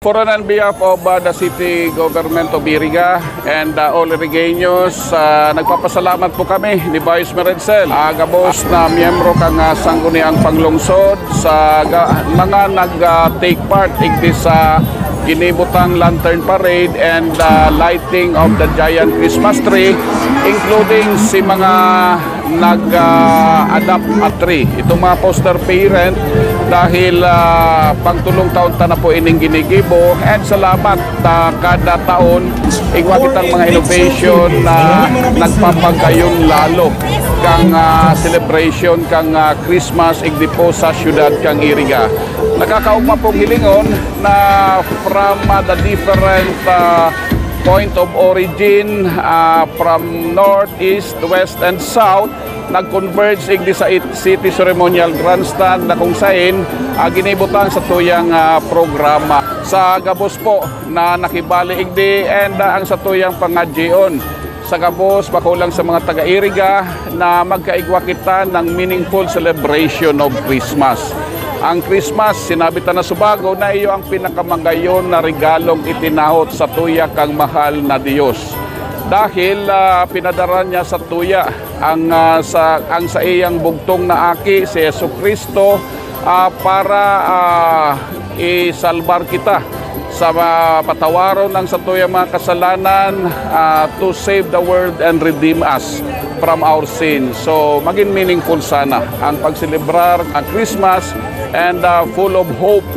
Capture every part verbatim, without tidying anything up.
For on behalf of uh, the city government of Iriga and uh, all Irigaños, uh, nagpapasalamat po kami ni Vice Mayor Edsel, uh, gabos na miyembro kan uh, Sangguniang Panglungsod sa ga- mga nag-take part igdi sa ginibutang lantern parade and uh, lighting of the giant Christmas tree, including si mga nag-adapt a tree. Itong mga foster parent, dahil ah, pang tulong taon ta na po ining ginigibo. And salamat ah, kada taon, igwa kitang mga innovation na nagpapagayon lalo kang ah, celebration kang ah, Christmas igdi po sa siyudad kang Iriga. Nakakaugma pong hilingon na from ah, the different ah, point of origin, ah, from north, east, west, and south, nag-converge igdi sa it- City Ceremonial Grandstand na kung sain ah, ginibutan sa tuyang ah, programa. Sa gabos po na nakibali igdi and ah, ang sa tuyang pangadjion. Sa gabos, makulang sa mga taga-Iriga na magkaigwa kita ng meaningful celebration of Christmas. Ang Christmas, sinabi ta na subago na iyo ang pinakamagayon na regalong itinahot sa tuya kang mahal na Dios. Dahil ah, pinadara niya sa tuya ang ah, sa ang saiyang bugtong na aki si Jesu-Cristo ah, para ah, isalbar kita sa ma- patawaron ang satuyang mga kasalanan ah, to save the world and redeem us from our sins. So, maging meaningful sana ang pagselebrar ang Christmas and ah, full of hope,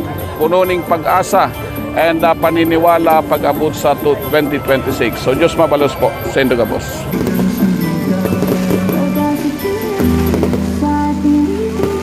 puno ning pag-asa and ah, paniniwala pag-abot sa tu- twenty twenty-six. So, Diyos mabalos po sa indo gabos.